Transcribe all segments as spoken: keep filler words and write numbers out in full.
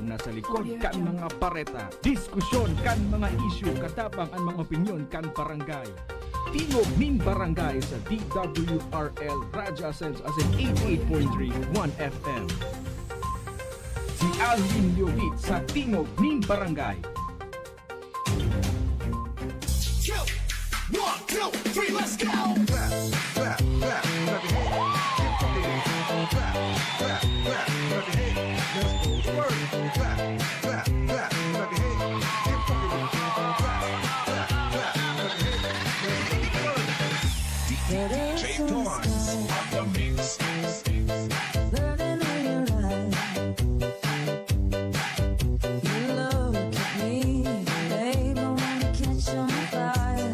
Nasa likod kan mga bareta, diskusyon kan mga isyu, katabang an mga opinyon kan barangay. Tingog nin Barangay sa D W R L Radyo Ascenso as in eighty-eight point three One F M. Si Alvin Leovit sa Tingog nin Barangay. Two, one, two, three, let's go! Clap, clap, clap, clap your hands. Keep fucking with it. Clap, clap, clap, clap your hands. Let's go to work. Clap, clap, clap, clap your hands. Keep fucking with it. Clap, clap, clap, clap your hands. Let's go to work. D J Torrance on the mix. Burning in your eyes. You look at me, babe, I wanna catch on fire.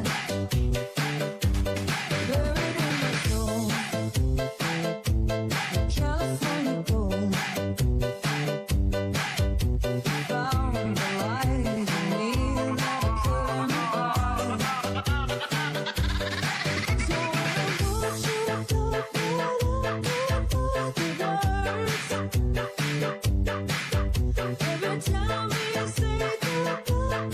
Buried in my soul, California gold. Found the light in me that I couldn't hide. So I want you to go for the words. Every time we say goodbye,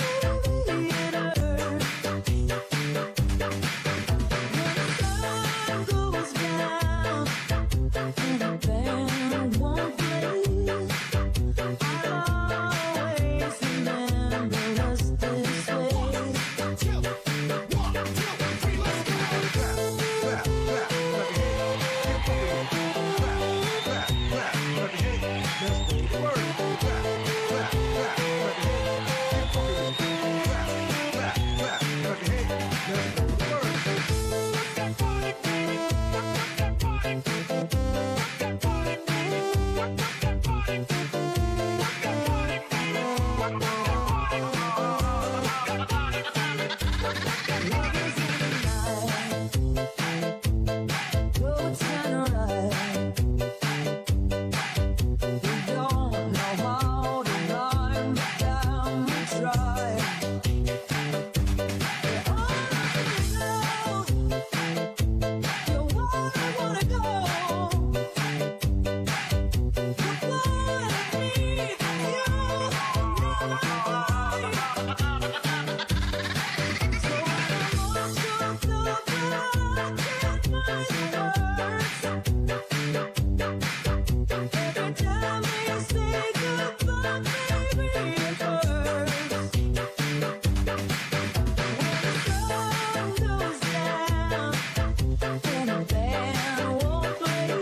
baby, it hurts. When the sun goes down and the band won't play,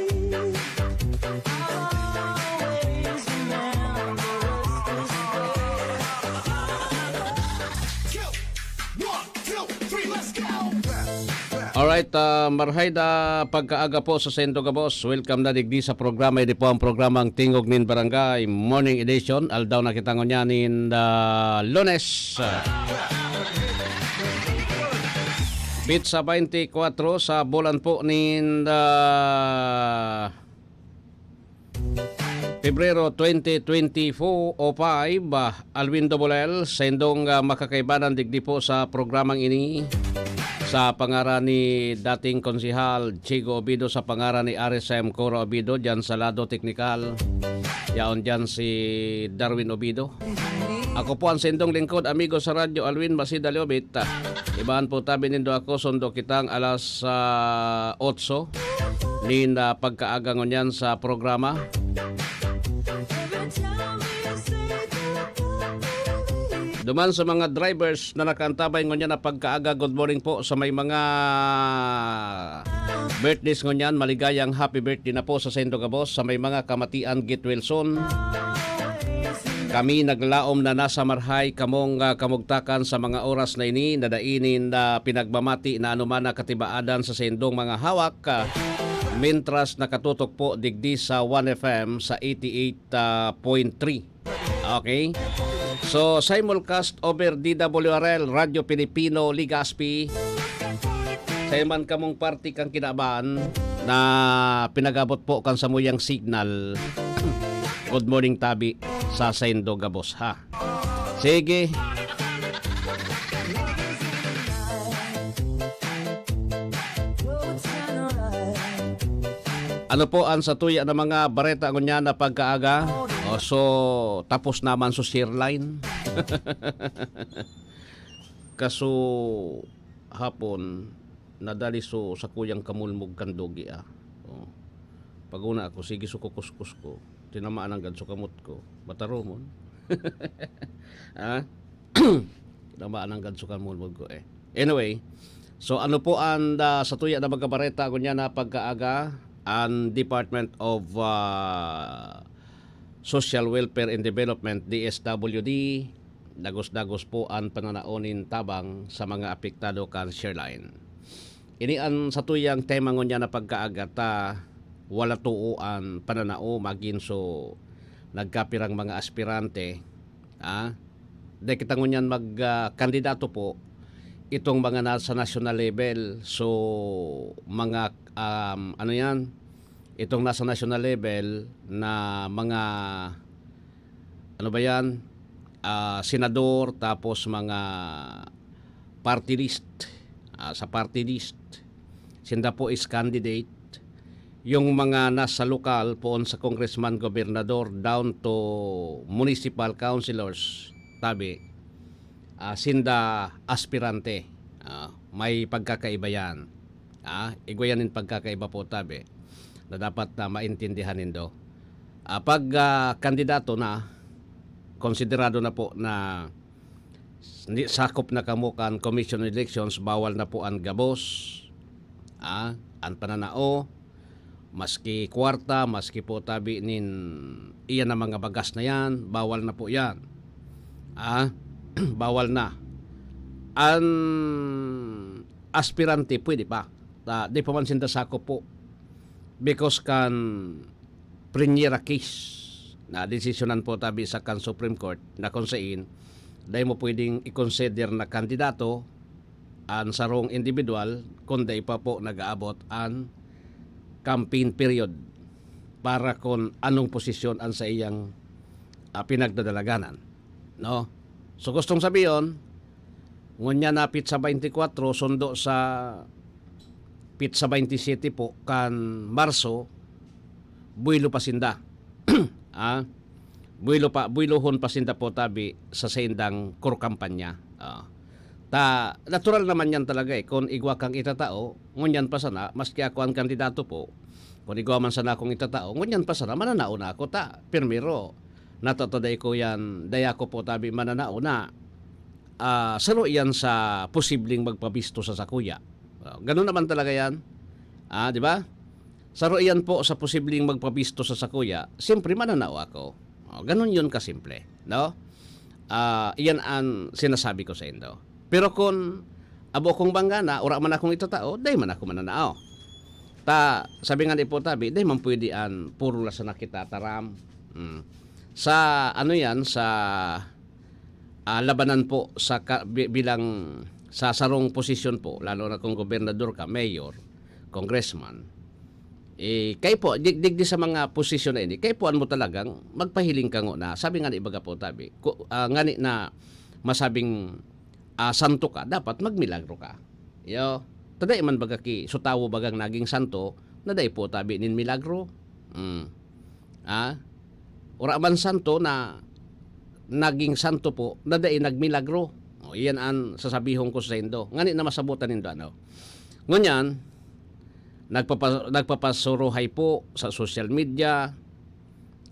I'll always remember us this way. Two, one, two, three, let's go! Clap, clap, clap your hands. Keep fucking with it. Clap, clap, clap, clap your hands. Let's go to work. Clap, clap, clap your hands. Keep fucking with it. Clap, clap, clap, clap your hands. Let's go to work. Alright, ah, marhay na pagkaaga po sa saindo gabos. Welcome na digdi sa programa. Ini po ang programang Tingog nin Barangay, Morning Edition. Aldaw na kita ngunyan nin, ah, Lunes. Petsa twenty-four sa bulan po nin, ah, Pebrero twenty twenty-four o five, ah, Alwin Dobolel, saindong, ah, makakaibanan digdi po sa programang ini. Sa pangaran ni dating Konsehal Chigo Obido, sa pangaran ni R S M Cora Obido, dyan sa lado teknikal, yaon dyan si Darwin Obido. Ako po ang saindong lingkod, amigo sa radyo, Alwin Masida Leobit. Ibahan po tabi nindo ako, sundo kitang alas, ah, otso nin, ah, pagkaaga ngunyan sa programa. Duman sa mga drivers na nakaantabay ngunyan na pagkaaga, good morning po. Sa may mga birthdays ngunyan, maligayang happy birthday na po sa saindo gabos. Sa may mga kamatian, Git Wilson, kami naglaom na nasa marhay kamong, ah, kamugtakan sa mga oras na ini, na dai nin, ah, pinagmamati na anoman na katibaadan sa saindong mga hawak, ah, mintras nakatutok po digdi sa One F M sa eighty-eight point three. Okay? So, simulcast over D W R L, Radyo Pilipino, Legazpi. Sa man kamong parte kan kinaban na pinag-abot po kan samuyang signal. Good morning, tabi sa saindo gabos, ha? Sige. Ano po ang satuya na mga bareta ngunyan na pagkaaga? O, so, tapos naman so share line. Kaso, hapon, nadali so sakuyang kamulmog kan dugi, ah. O. Pag-una ako, sige so kukuskus ko. Tinamaan nanggad so kamot ko. Matarumon. Ah? Tinamaan nanggad so kamulmog ko, eh. Anyway, so ano po ang, ah, satuya na mga bareta ngunyan na pagkaaga? Ang Department of, ah, Social Welfare and Development, D S W D, dagos-dagos po ang pananao nin tabang sa mga apektado kan share line. Ini an satuyang tema ngunyan na pagkaaga ta wala too an pananao magin so nagkapirang mga aspirante, ah, dai kita ngunyan mag, ah, kandidato po itong mga nasa national level. So, mga, um, ano yan, itong nasa national level na mga, ano ba yan, ah, senador, tapos mga party list, ah, sa party list, sinda po is candidate. Yung mga nasa lokal, poon sa congressman, gobernador, down to municipal councilors, tabi, ah, sinda aspirante. Ah, may pagkakaiba yan. Ah, igwa yan in pagkakaiba po, tabi, na dapat na maintindihan nindo. Ah, pag, ah, kandidato na, konsiderado na po na ni-, sakop na kamo kan Commission on Elections, bawal na po an gabos, ah, an pananao, maski kwarta, maski po tabi nin iyan na mga bagas na yan, bawal na po yan. Ah, bawal na. An aspirante, pwede pa. Ta, di pa man sinda sakop po. Because kan prinyera case na desisyonan po tabi sa kan Supreme Court na kung sain dai mo pwedeng i-consider na kandidato an sarong individual kung dai pa po nag-aabot an campaign period para kung anong posisyon an sa iyang, ah, pinagdadalaganan, no? So, gustong sabiyon, ngunyan na petsa twenty-four, sundo sa petsa twenty-seven po kan Marso, buwelo pa sinda. Ah, buwelo pa, buwelohon pa sinda po tabi sa saindang core kampanya. Ah. Ta, natural naman yan talaga eh. Kung igwa kang itatao, ngunyan pa sana, maski ako ang kandidato po, kung igwa man sana akong itatao, ngunyan pa sana, mananao na ako ta. Primero, natataday ko yan, daya ko po tabi mananao na, ah, saro yan sa posibleng magpabisto sa sakuya. Ah, ganun naman talaga yan. Ah, di ba? Saro iyan po sa posibleng magpabisto sa sakuya, siyempre mananao ako. Oh, ganun yun kasimple, no? Ah, iyan an sinasabi ko saindo. Pero kun abo kong banggana, ura man akong itatao, dai man ako mananao. Ta, sabi nga ni Apo Tabi, dai man pwede an puro la sana kita taram. Mm. Sa, ano yan, sa, ah, labanan po sa ka-, bi-, bilang sa sarong posisyon po, lalo na kung gobernador ka, mayor, congressman, eh, kayo po, dig-, digdi sa mga posisyon na ini, kayo po an mo talagang magpahiling ka ngona, sabi nga ni, ibaga po tabi, ku-, ah, ngani na masabing, ah, santo ka, dapat magmilagro ka. Yo, ta dai man baga ki, so tawo bagang naging santo, na dai po tabi nin milagro. Mm. Ah? Ura man santo na naging santo po na dai nagmilagro. O, iyan an sasabihon ko saindo. Ngani na masabotan nindo, ano? Ngunyan, nagpapa-, nagpapasuruhay po sa social media,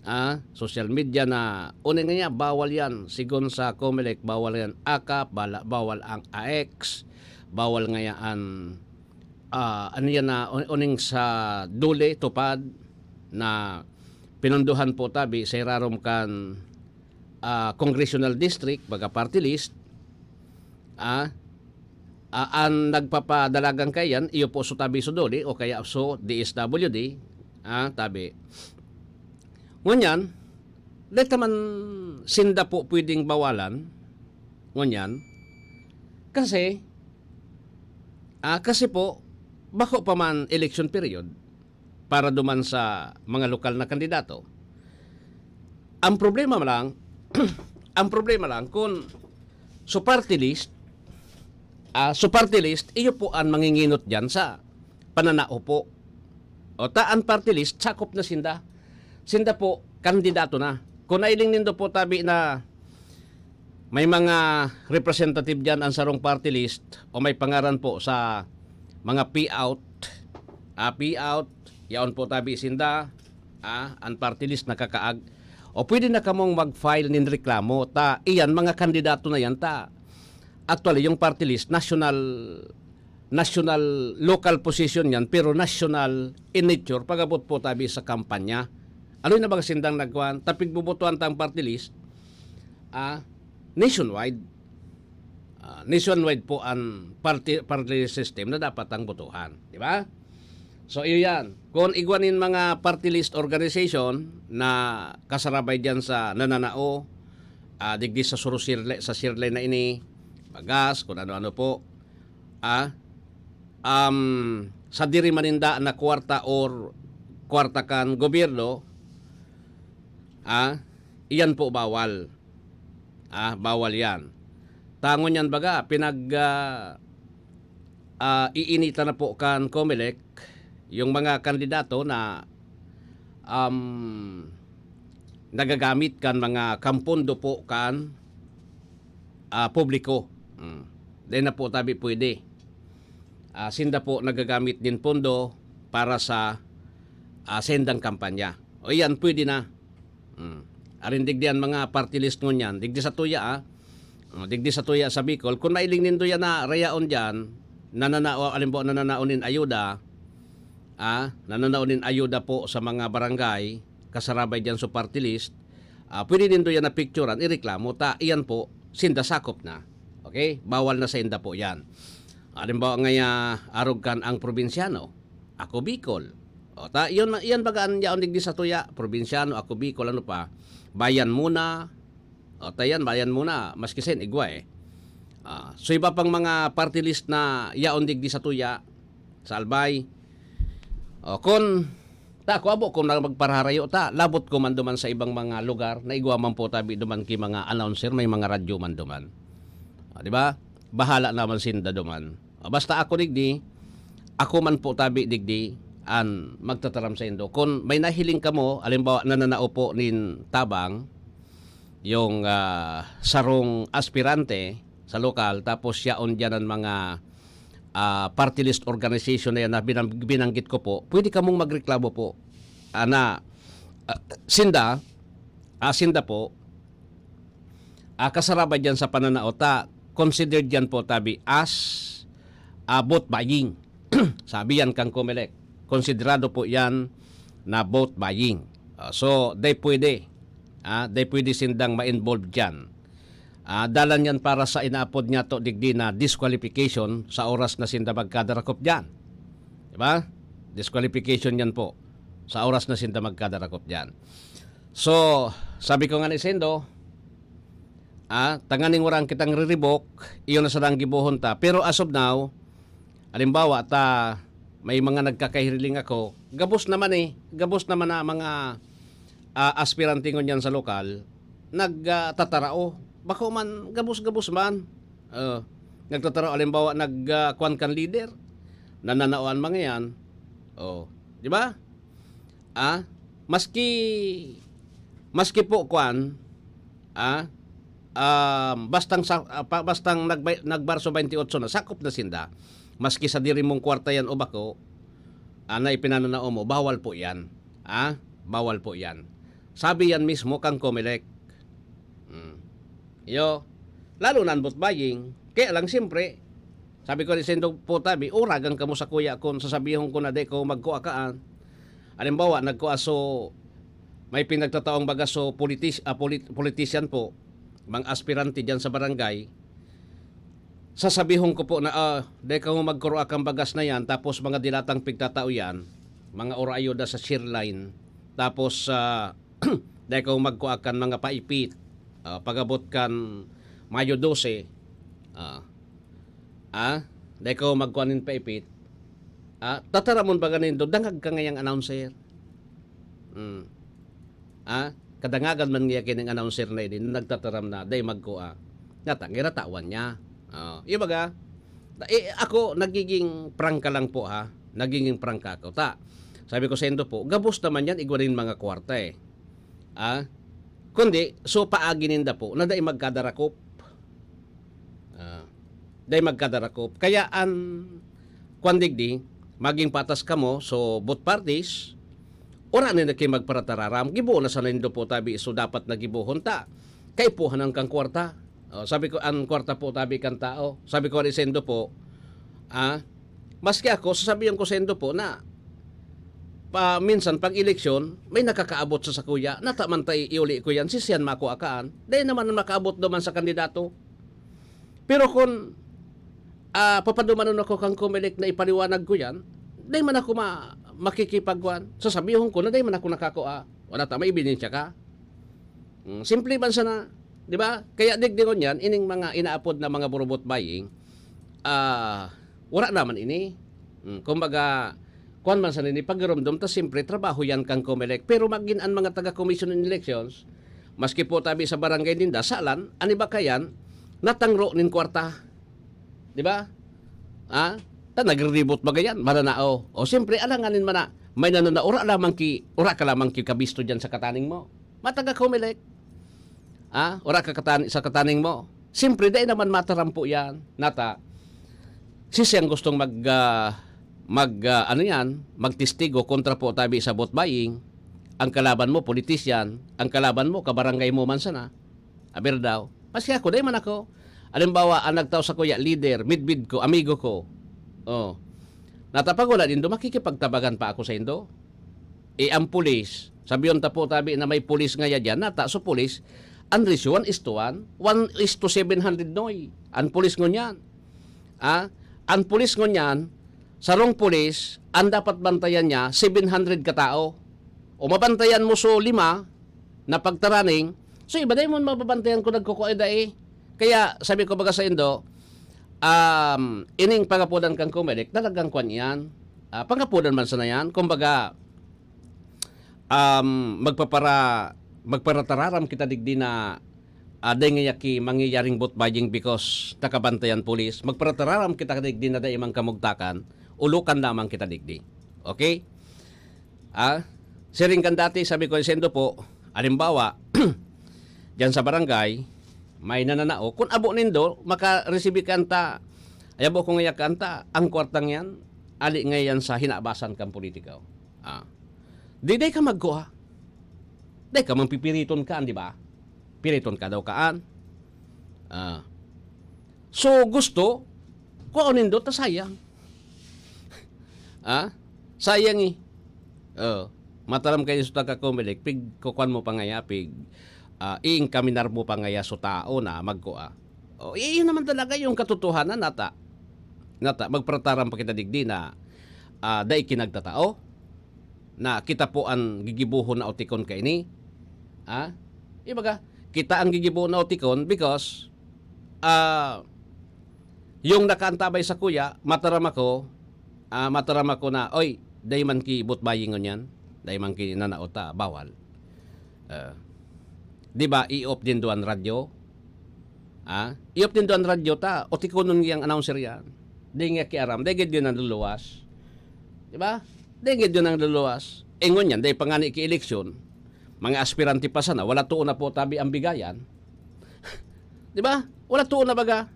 ah, social media na, uning niya, bawal yan. Sigon sa Comelec, bawal yan. AKAP, bala-, bawal ang AX, bawal ngayaan, ah, ano yan na, un-, uning sa DOLE, TUPAD, na pinunduhan po tabi sa irarom kan, ah, congressional district, baga party list, ah, ah, an nagpapadalagan kaiyan, iyo po so tabi so DOLE o kaya so D S W D, ah, tabi. Ngunyan, dai ta man sinda po pwedeng bawalan, ngunyan, kasi, ah, kasi po, bako pa man election period para duman sa mga lokal na kandidato. Ang problema lang, ang problema lang kung so party list, ah, so party list, iyo po ang manginginot diyan sa pananao po. O ta, an party list, sakop na sinda. Sinda po, kandidato na. Kung nailing nindo po tabi na may mga representative diyan an sarong party list o may pangaran po sa mga payout, ah, payout, yaon po tabi sinda, ah, an party list nakakaag. O pwede na kamong mag-file nin reklamo ta iyan, mga kandidato na yan ta. Actually, yung party list, national, national, local position yan, pero national in nature, pag-abot po tabi sa kampanya. Ano na ba sindang nagkuhan? Tapig bubutuhan tang party list, ah, nationwide. Ah, nationwide po an party, party system na dapat ang botohan. Di ba? So, iyo yan. Kung igwa nin mga party list organization na kasarabay dyan sa nananao, ah, digdi sa suro sirle, sa sirle na ini, bagas, kung ano-ano po, ah, um, sa diri maninda na kwarta or kwarta kan gobyerno, ah, iyan po bawal. Ah, bawal yan. Tangon yan baga, pinag, ah, ah, iinita na po kan Comelec yung mga kandidato na, um, nagagamit kan mga kampondo po kan, ah, publiko. Mm. Dai na po tabi pwede. Ah, sinda po nagagamit din pondo para sa, ah, sendang kampanya. O iyan, pwede na. Mm. Arin digdi an mga party list ngunyan. Digdi sa tuya, ah. Oh, digdi sa tuya sa Bicol. Kung mailing nindo yan na rayaon dyan, nananao, alimbawa, nananao nin ayuda, ah, nananao nin ayuda po sa mga barangay, kasarabay dyan sa party list, ah, pwede nindo yan na picturean, ireklamo, ta, iyan po, sinda sakop na. Okay? Bawal na sa inda po yan. Alimbawa, ngaya, arog kan ang probinsyano, ako Bicol. O, ta, iyon, iyan baga an yaon digdi sa tuya, probinsyano, ako Bicol, ano pa, bayan muna, o, ta yan, bayan muna, maski sa igwa eh. Ah, so, iba pang mga party list na yaon digdi sa tuya, sa Albay. O, kun, ta, ako abo kung na magpararayo ta, labot ko man duman sa ibang mga lugar, na igwa man po tabi duman ki mga announcer, may mga radyo man duman. Ah, di ba? Bahala naman sinda duman. Ah, basta ako digdi, ako man po tabi digdi an magtataram sa indo. Kun may nahiling kamo, halimbawa, nananao po nin tabang, yung, ah, sarong aspirante sa lokal, tapos yaon diyan ang mga, ah, party list organization na yan na binang-, binanggit ko po, pwede kamong magreklamo po. Ana, ah, sinda, ah, sinda po, ah, kasarabay diyan sa pananao ta, considered yan po tabi as, ah, vote buying. Sabi yan kang Comelec, konsiderado po yan na vote buying. Ah, so, dai pwede, ah, dai pwede sindang ma-involve diyan. Ah, dalan yan para sa inaapod niya to digdi na disqualification sa oras na sinda magkadarakop diyan. Di ba? Disqualification yan po sa oras na sinda magkadarakop diyan. So, sabi ko nga ni Sendo, ah, tanganing warang kitang riribok, iyon na sana ang gibohon ta. Pero as of now, halimbawa, ta, may mga nagkakahiriling ako, gabos naman eh, gabos naman na mga, ah, aspirante ngunyan sa lokal, nag, ah, tatarao. Bako man, gabos-gabos man. Oh, nagtatarao, halimbawa, nag, ah, kwan kan leader, nananaoan mga yan. Oh, di ba? Ah, maski, maski po kwan, ah, um, bastang sa, ah, pa, bastang nagbay-, nagbarso twenty-eight na, sakop na sinda. Maski sa diri mong kwarta yan o bako, ah, na ipinananao mo, bawal po yan. Ah, bawal po yan. Sabi yan mismo kang Comelec. Hmm. Iyo, lalo na ang vote buying. Kaya lang, siyempre, sabi ko rin sa indog po tabi, uragan kamo sa kuya kun sasabihon ko na di ko magkua kaan. Halimbawa, nagkua so, may pinagtataong baga so politis-, ah, polit-, politician po, mga aspirante dyan sa barangay, sasabihon ko po na, ah, di kamo magkua kan bagas na yan, tapos mga dilatang pigtatao yan, mga ora ayuda sa share line, tapos, ah, dai kamo magkua kan mga paipit. Ah, pag-abot kan Mayo dose, ah, ah, dai kamo magkua nin paipit. Ah, tataramon baga nindo, dangag ka ngayang announcer. Hmm. Ah, kadangagan man niya kining announcer na ini, na nagtataram na, dai magkua. Nata, ginatawan niya. Oh, ibaga, eh, ako, nagiging prangka lang po, ha? Nagiging prangka ako. Ta, Sabi ko saindo po, gabos naman yan, igwa nin mga kwarta eh. Ah? Kundi, so paagi ninda po, na dai magkadarakop. Ah, dai magkadarakop. Kaya an, kwan digdi, maging patas kamo, so both parties, ora na nagkimagparatararam, gibo na sa nindo po tabi, so dapat na gibohon ta. Kaipuhan ang kang kwarta. Oh, sabi ko, ang kwarta po tabi kan tao. Sabi ko, "Arisendo po, ah, maski ako, sasabihan ko sendo po na pa, minsan pag eleksyon, may nakakaabot sa sakuya, nata man ta iuli ko yan, si siyan makuha kaan. Dai naman makaabot naman sa kandidato. Pero kun, ah, papadumanon ako kang Comelec na ipaliwanag ko yan, dai man ako ma-, makikipagkuan. Sasabihon ko na dai man ako nakakua. Wala ta, may ebidensya ka." Mm, simple man sana, di ba? Kaya digdi ngunyan, ining mga inaapod na mga burubot buying, ah, wala naman ini. Mm, kumbaga, kuwan man sana ini, pagiromdom ta, siyempre, trabaho yan kang Comelec. Pero magin an mga taga-Commission on Elections, maski po tabi sa barangay ninda, salan, an iba kayan, natangro nin kwarta. Di ba? Ha? Ta nagriribot ba gayan? Mananao. O siyempre, alanganin man na, may nananaura lamang ki, ura ka lamang ki kabisto dyan sa kataning mo. Mataga Comelec. Ah, ora ka katan-, sa kataning mo. Siyempre, dai naman matarampo yan. Nata, si siyang gustong mag, ah, mag, ah, ano yan, magtestigo kontra po tabi sa vote buying. Ang kalaban mo, politician. Ang kalaban mo, kabarangay mo man sana. Aber daw. Maski ako, dai man ako. Halimbawa, ang nagtao sa kuya, leader, midbid ko, amigo ko. Oh. Nata pag wala nindo, makikipagtabagan pa ako saindo. Eh, ang pulis, sabiyon ta po tabi na may pulis ngaya diyan, nata, so pulis, ang ratio one is to one, one is to seven hundred noy. Ang pulis ngunyan. Ah, ang pulis ngunyan, sarong pulis, ang dapat bantayan niya, seven hundred katao. O mabantayan mo so lima na pagtaraning, so iba dai mo mababantayan kung nagkukua dai. Kaya sabi ko baga saindo, um, ining pangapodan kang Comelec, talagang kwan iyan. Ah, pangapodan man sana yan. Kumbaga, um, magpapara-, magparatararam kita digdi na, ah, dai ngaya ki mangyayaring vote buying because nakabantayan pulis. Magparatararam kita digdi na dai man kamugtakan, ulokan lamang kita digdi. Okay? Ah, siring kan dati, sabi ko, saindo po, halimbawa, diyan sa barangay, may nananao. Kun abo nindo, makaresibi ka anta, ay abo ko ngaya ka anta, ang kwartang yan, ali ngayan sa hinabasan kang politiko. Ah. Di, dai ka magkuha. Dai ka man pipiriton ka, di ba? Piriton ka daw kaan. Ah. So, gusto, kuha nindo, ta sayang. Ah? Sayang eh. Oh, mataram kayo sa taga Comelec, pig, kukuan mo pa ngaya, pig, ah, iinkaminar mo pa ngaya sa tao na magkua. Oh, iyon naman talaga yung katotohanan, nata. Nata, magparataram pa kita digdi na, ah, dai kinagtatao, na kita po ang gigibuhon na otikon kaini. Ah? Ibaga, kita ang gigibuhon na otikon because, ah, yung nakaantabay sa kuya, mataram ako, ah, mataram ako na, "Oy, dai man ki vote buying ngunyan, dai man ki nanao ta, bawal." Ah, di ba, i-off din duan radyo? Ah, i-off din duan radyo ta, otikonon yang announcer yan. Di nga kiaram, dai gid yun ang luluwas. Di ba? Dai gid yun ang luluwas. Eh, ngunyan, dai pa nga ni ki-eleksyon, mga aspirante pa sana, wala tuon na po tabi ang bigayan. Di ba? Wala tuon na baga.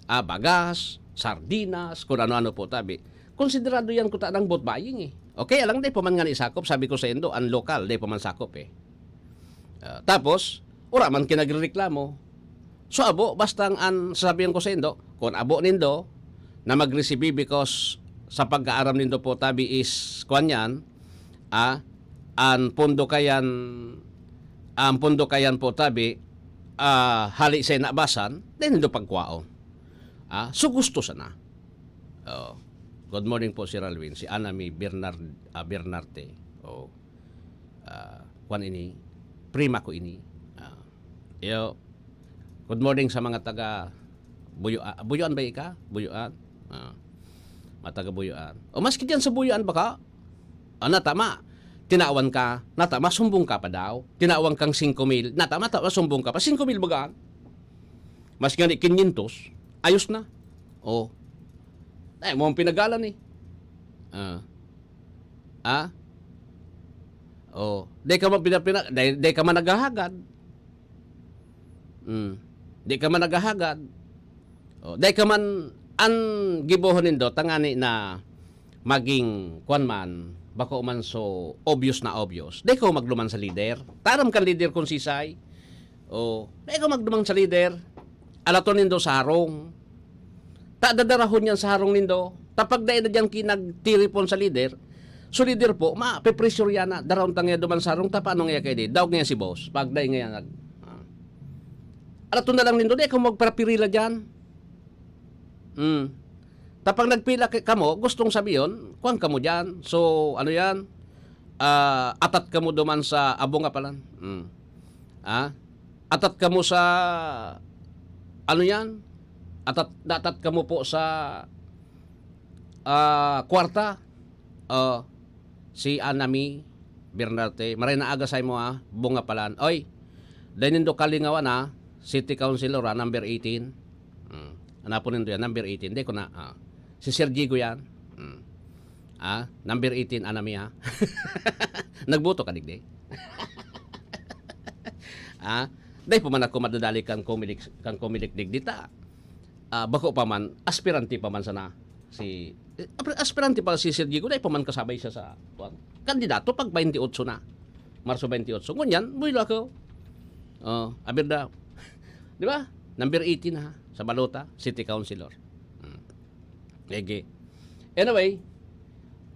Ah, bagas, sardinas, kung ano-ano po tabi. Konsiderado yan kuta ng vote buying eh. Okay, alang dai pa man nga ni sakop, sabi ko saindo, ang lokal, dai pa man sakop eh. Ah, tapos, ura man kinagrereklamo. So, abo, basta ang, ang sasabihan ko saindo, kung abo nindo, na magresibi because sa pagkaaram nindo po tabi is, kwan yan, ah, ang pondo kayan, ang pondo kayan po tabi, ah, hali sa inabasan, dai nindo pagkwaon. Ah, so gusto sana. Oh. Good morning po, Sir Alvin. Si Ana May Bernard, ah, Bernarte. Oh. Ah, kwan ini, prima ko ini. Ah, yo, good morning sa mga taga Buyo-, ah, Buyoan ba ika? Buyoan? Ah, mga taga Buyoan. O maski diyan sa Buyoan baka, ah, natama, tinawan ka, natama, sumbong ka pa daw. Tinawan kang singko mil, natama, tama, sumbong ka pa. Singko mil baga? Mas nga ni kinyentos, ayos na. Oh. Ay, mo ang pinagalan eh. Ah. Ha? Oh, dai ka man pinapina-, dai, dai ka man naghahagad. Hmm. Dai ka man naghahagad. Oh, dai ka man, an gibohon nindo, tangani na maging, kwan man, bako man so obvious na obvious. Dai ka magduman sa leader. Taram kan leader kun sisay. Oh, dai ka magduman sa leader. Alaton nindo sa harong. Ta dadarahon yan sa harong nindo. Ta pag dai na diyan ki nagtiripon sa leader, so leader po, mape-pressure yan na, "Daraon ta ngaya duman sa harong, ta paano ngaya kaini? Daog ngaya si boss." Pag dai ngaya nag-, ah. Alaton na lang nindo, dai ka magparapirila diyan. Hmm. Ta pag nagpila ki-, kamo, gustong sabihon, kuwan kamo diyan. So, ano yan? Ah, atat kamo duman sa abong kapalan. Hmm. Ah? Atat kamo sa, ano yan? Atat, atat kamo po sa, ah, kwarta. Oh, si Anami Bernarte, maray na aga sa imo, ha, bunga palan. Oy, dai nindo kalingawan, ha, City Councilor, ha, number eighteen. Hmm. Hanapon nindo yan, number eighteen. Di ko na, ah. Si Sir Jigo yan. Hmm. Ah, number eighteen, Anami, ha. Nagboto ka, digdi? Ah, dai pa man ako madadali kan Comelec, kan Comelec, digdi ta. Ah, bako pa man, aspirante pa man sana si, eh, apre-, aspirante pa si Sir Jigo, dai pa man kasabay siya sa, kuwan, kandidato pag twenty-eight na. Marso twenty-eight. Ngunyan, buwelo ako. Oh, abirda. Di ba? Number eighteen ha, sa balota, City Councilor. Hmm. Ege. Anyway,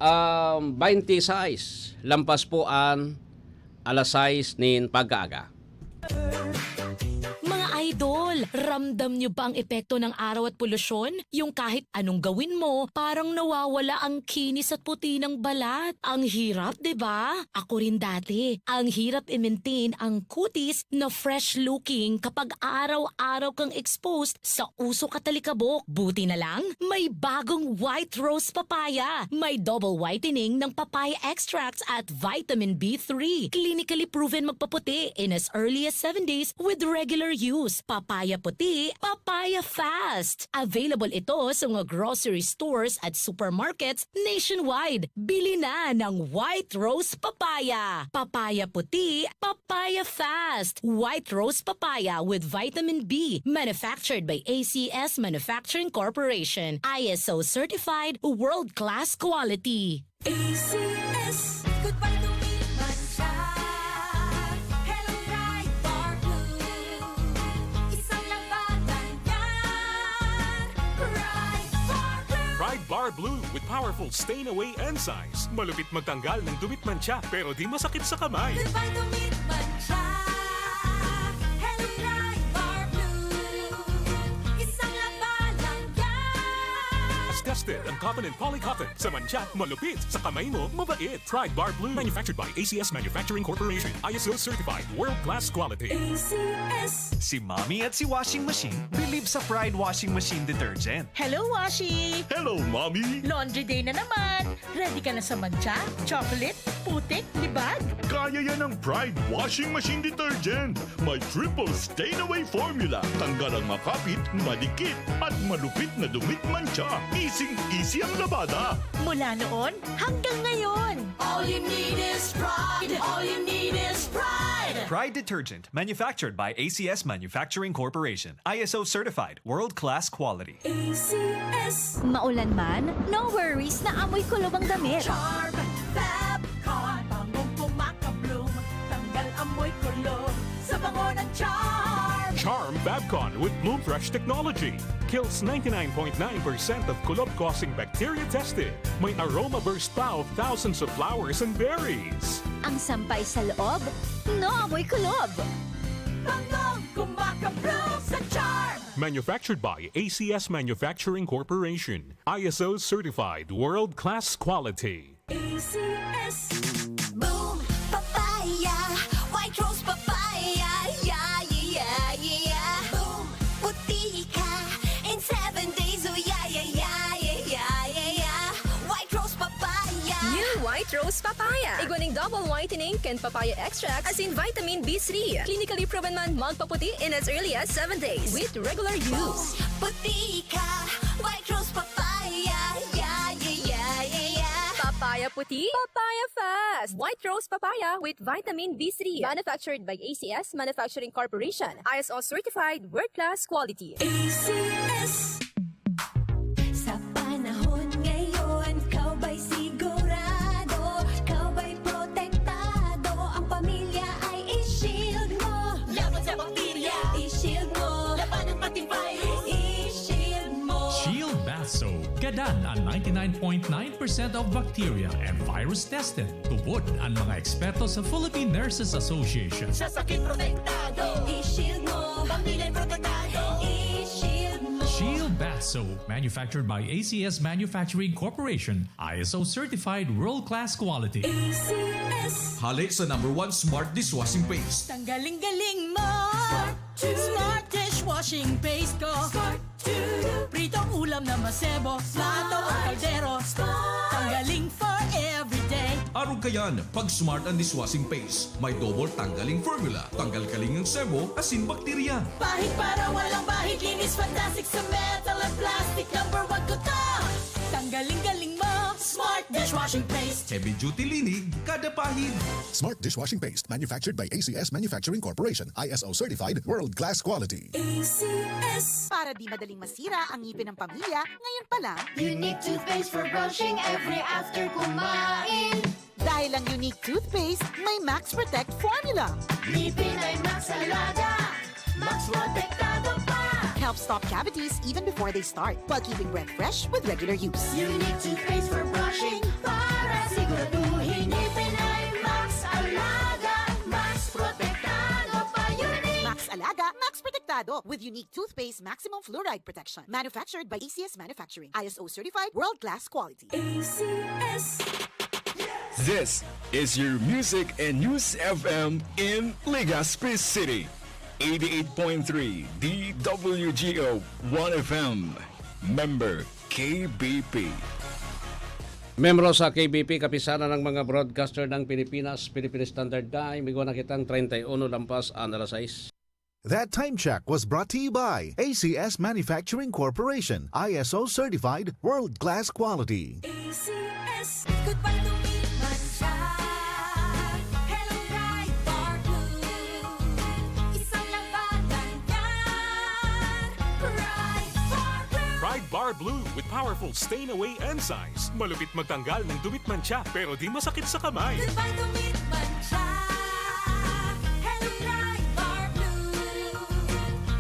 um, twenty-six, lampas po an alas sais nin pagkaaga. Mga idol, ramdam nyo ba ang epekto ng araw at polusyon? Yung kahit anong gawin mo, parang nawawala ang kinis at puti ng balat. Ang hirap, di ba? Ako rin dati. Ang hirap i-maintain ang kutis na fresh-looking kapag araw-araw kang exposed sa usok at alikabok. Buti na lang, may bagong White Rose Papaya. May double whitening ng papaya extracts at vitamin B three. Clinically proven magpaputi in as early as seven days with regular use. Papaya puti, papaya fast. Available ito sa mga grocery stores at supermarkets nationwide. Bili na ng White Rose Papaya. Papaya puti, papaya fast. White Rose Papaya with vitamin B. Manufactured by A C S Manufacturing Corporation. I S O certified, world-class quality. A C S. Goodbye to me, mancha. Hello, Pride Bar Blue. Isang labanan yan. Pride Bar Blue. Pride Bar Blue with powerful stain away enzymes. Malupit magtanggal ng dumi at mancha, pero di masakit sa kamay. Goodbye to me, mancha. Hello, Pride Bar Blue. Isang labanan yan. Tested ang cotton and polycotton. Sa mancha, malupit. Sa kamay mo, mabait. Pride Bar Blue. Manufactured by A C S Manufacturing Corporation. I S O certified. World-class quality. A C S. Si Mommy at si Washing Machine believe sa Pride Washing Machine Detergent. Hello, Washi! Hello, Mommy! Laundry day na naman! Ready ka na sa mancha, chocolate, putik, libag? Kaya yan ng Pride Washing Machine Detergent. May triple stain away formula. Tanggal ang makapit, madikit, at malupit na dumi at mancha. Easy-easy ang labada. Mula noon hanggang ngayon. All you need is Pride. All you need is Pride. Pride Detergent, manufactured by A C S Manufacturing Corporation. I S O certified, world-class quality. A C S. Maulan man, no worries na amoy kulob ang damit. Charm Fab Con. Bangong kumakabloom, tanggal amoy kulob sa bango ng Charm. Charm Fab Con with Bloom Fresh technology. Kills ninety-nine point nine percent of kulob-causing bacteria tested. May aroma burst pa of thousands of flowers and berries. Ang sampay sa loob, no amoy kulob. Bangong kumakabloom sa Charm. Manufactured by A C S Manufacturing Corporation. I S O certified, world-class quality. A C S. Boom Papaya, White Rose Papaya, yeah, yeah, yeah, yeah. Boom, puti ka in seven days, oh yeah, yeah, yeah, yeah, yeah, yeah, yeah. White Rose Papaya. New White Rose Papaya. Igwa nin double whitening kan papaya extract, asin vitamin B three. Clinically proven man magpaputi in as early as seven days with regular use. Boom, puti ka, White Rose Papaya, yeah, yeah, yeah, yeah, yeah. Papaya Papaya puti, papaya fast. White rose papaya with vitamin B three. Manufactured by A C S Manufacturing Corporation. I S O certified, world-class quality. A C S. Sa panahon ngayon, ikaw ba'y sigurado? Ikaw ba'y protektado? Ang pamilya ay i-shield mo. Laban sa bakterya, i-shield mo. Labanan pati virus, i-shield mo. Shield Bath Soap. Gadan ang ninety-nine point nine percent of bacteria and virus tested. Tubod ang mga eksperto sa Philippine Nurses Association. Sa sakit protektado, i-shield mo. Pamilya protektado, i-shield mo. Shield Bath Soap, manufactured by A C S Manufacturing Corporation, I S O certified, world-class quality. A C S. Hale sa number one smart dishwashing paste. Tanggaling-galing mo. Smart dishwashing paste ko. Pritong ulam na masebo, plato o kaldero. Tanggaling for everyday. Arog kayan, pag Smart ang dishwashing paste, may double tanggaling formula. Tanggal kaling ang sebo, asin bakterya. Pahid para walang bahid, linis fantastic sa metal at plastic. Number one ko to. Tanggaling-galing mo, Smart dishwashing paste. Heavy duty linig, kada pahid. Smart dishwashing paste, manufactured by A C S Manufacturing Corporation, I S O certified, world-class quality. A C S. Para di madaling masira ang ngipin ng pamilya, ngayon pa lang. Unique toothpaste for brushing every after kumain. Dahil ang Unique toothpaste, may Max Protect formula. Ngipin ay Max Alaga, Max Protektado pa. Helps stop cavities even before they start, while keeping breath fresh with regular use. Unique toothpaste for brushing para siguraduhin ngipin ay Max Alaga, Max Protektado pa. Unique. Max Alaga, Max Protektado with Unique Toothpaste Maximum Fluoride Protection. Manufactured by A C S Manufacturing. I S O certified, world-class quality. A C S. This is your Music and News F M in Legazpi City. Eighty-eight point three D W G O One F M. Member K B P. Membro sa K B P, Kapisanan ng mga Broadcaster ng Pilipinas, Philippine Standard Time, igwa na kitang treinta y uno lampas an alas sais. That time check was brought to you by A C S Manufacturing Corporation, I S O certified, world-class quality. A C S. Goodbye to me, mancha. Hello, Pride Bar Blue. Isang labanan yan. Pride Bar Blue. Pride Bar Blue with powerful stain away enzymes. Malupit magtanggal ng dumi at mancha, pero di masakit sa kamay. Goodbye to me, mancha. Hello, Pride Bar Blue.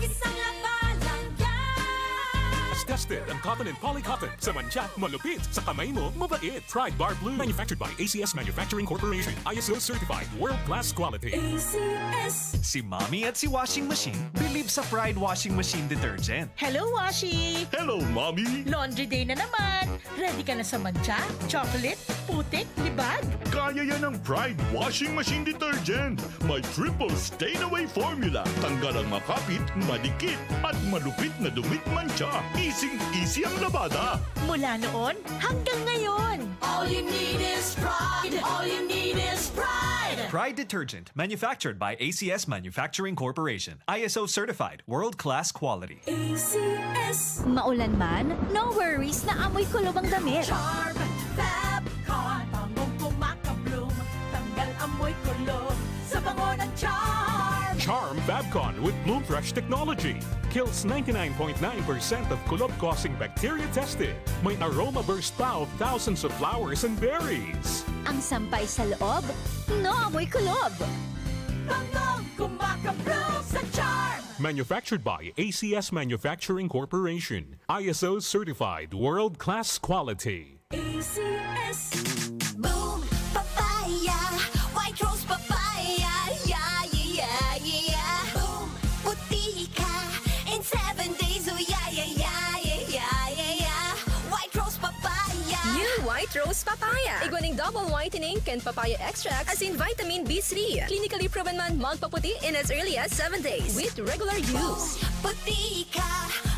Isang labanan yan. Tested ang cotton and polycotton. Sa mancha, malupit. Sa kamay mo, mabait. Pride Bar Blue. Manufactured by A C S Manufacturing Corporation. I S O certified. World-class quality. A C S. Si Mommy at si Washing Machine believe sa Pride Washing Machine Detergent. Hello, Washi! Hello, Mommy! Laundry day na naman! Ready ka na sa mancha, chocolate, putik, libag? Kaya yan ng Pride Washing Machine Detergent. May triple stain away formula. Tanggal ang makapit, madikit, at malupit na dumi at mancha. Easy-easy ang labada. Mula noon hanggang ngayon. All you need is Pride. All you need is Pride. Pride Detergent, manufactured by A C S Manufacturing Corporation. I S O certified, world-class quality. A C S. Maulan man, no worries na amoy kulob ang damit. Charm Fab Con, bangong kumakabloom, tanggal amoy kulob sa bango ng Charm. Charm Fab Con with Bloom Fresh technology kills ninety-nine point nine percent of kulob-causing bacteria tested. May aroma burst pa of thousands of flowers and berries. Ang sampay sa loob, no amoy kulob. Bangong kumakabloom sa Charm. Manufactured by A C S Manufacturing Corporation. I S O certified, world-class quality. A C S. Boom Papaya, White Rose Papaya, yeah, yeah, yeah, yeah. Boom, puti ka in seven days, oh yeah, yeah, yeah. White Rose Papaya. New White Rose Papaya. Igwa ning double whitening kan papaya extract asin vitamin B three. Clinically proven man magpaputi in as early as seven days with regular use. Puti ka,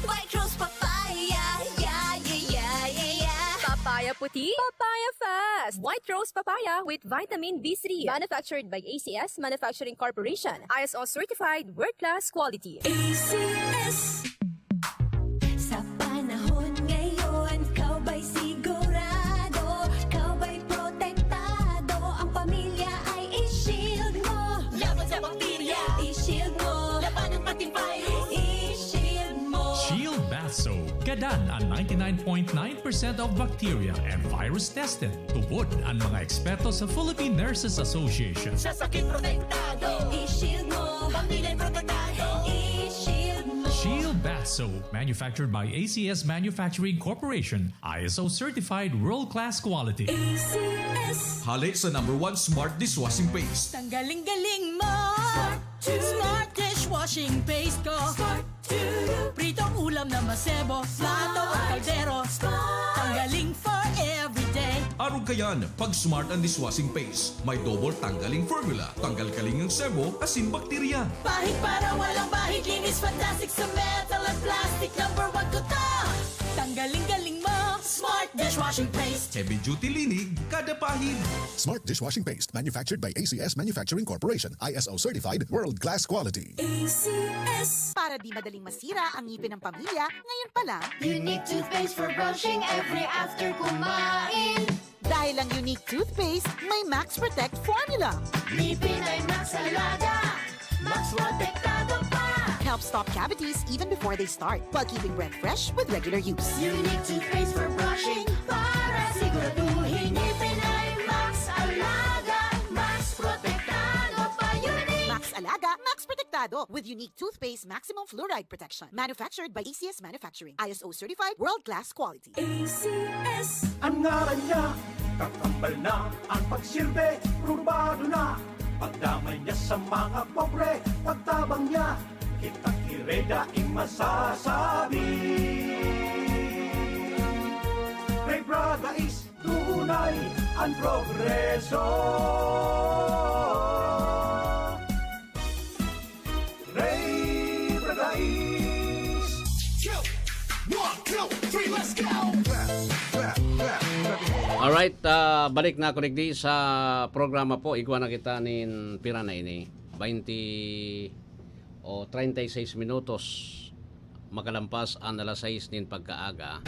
White Rose Papaya, yeah, yeah, yeah, yeah, yeah. Papaya puti, papaya fast. White Rose Papaya with vitamin B three. Manufactured by A C S Manufacturing Corporation. I S O certified, world-class quality. A C S. Sa panahon ngayon, ikaw ba'y sigurado? Ikaw ba'y pro- Gadan ang ninety-nine point nine percent of bacteria and virus tested. Tubod ang mga eksperto sa Philippine Nurses Association. Sa sakit protektado, I-shield mo. Pamilya protektado. I-shield mo. Shield Bath Soap, manufactured by A C S Manufacturing Corporation, I S O certified world-class quality. A C S. Hali sa number one smart dishwashing paste. Tanggaling-galing mo. Smart dishwashing paste ko. Pritong ulam na masebo, plato o kaldero. Tanggaling for everyday. Arog kayan, pag smart ang dishwashing paste. May double tanggaling formula. Tanggal kaling ang sebo, asin bakterya. Pahid para walang bahid, linis fantastic sa metal at plastic. Number one ko to. Tanggaling-galing mo. Smart dishwashing paste. Heavy duty linig, kada pahid. Smart dishwashing paste manufactured by A C S Manufacturing Corporation, I S O certified, world class quality. A C S. Para di madaling masira ang ngipin ng pamilya, ngayon pa lang. Unique toothpaste for brushing every after kumain. Dahil ang Unique Toothpaste may Max Protect Formula. Ngipin ay Max Alaga. Max Protektado pa. Helps stop cavities even before they start, while keeping breath fresh with regular use. Unique toothpaste for brushing para siguraduhin ngipin ay Max Alaga. Max Protektado pa. Unique. Max Alaga, Max Protektado with Unique Toothpaste Maximum Fluoride Protection. Manufactured by A C S Manufacturing. I S O certified, world class quality. A C S. Ang ngaran niya, kakambal na ang pagsirbe, probado na. Pagdamay niya sa mga pobre, pagtabang niya, kita kireda in masasabi. Ray Braga is tunay ang progreso. Ray Braga is Alright, ah, balik na ako digdi sa programa po. Igwa na kita nin pira na ini. Twenty o treinta y seis minutos makalampas an alas sais nin pagkaaga.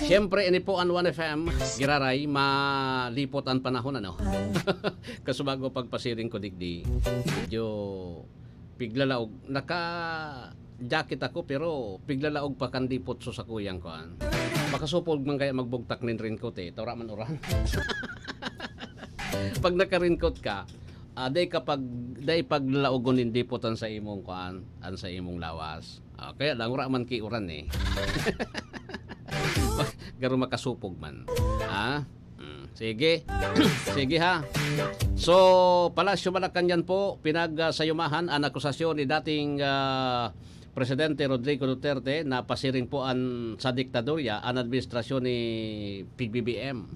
Siyempre, ini po an One F M, giraray, malipot an panahon, ano? Kasubago pagpasiring ko digdi, medyo piglalaog. Naka-jacket ako, pero piglalaog pa kan dipot sa sakuyang kuan. Makasupog man kaya magbugtak nin raincoat eh. Taura man uran. Pag naka-raincoat ka, ah, dai ka pag, dai paglalaogon nin dipot an sa imong kuan, an sa imong lawas. Ah, kaya lang, wala man ki uran eh. Garo makasupog man. Ha? Mm, sige. Sige ha. So, Palasyo Malacañang po, pinagsayumahan an akusasyon ni dating, ah, Presidente Rodrigo Duterte na pasiring po an sa diktadorya an administrasyon ni P B B M.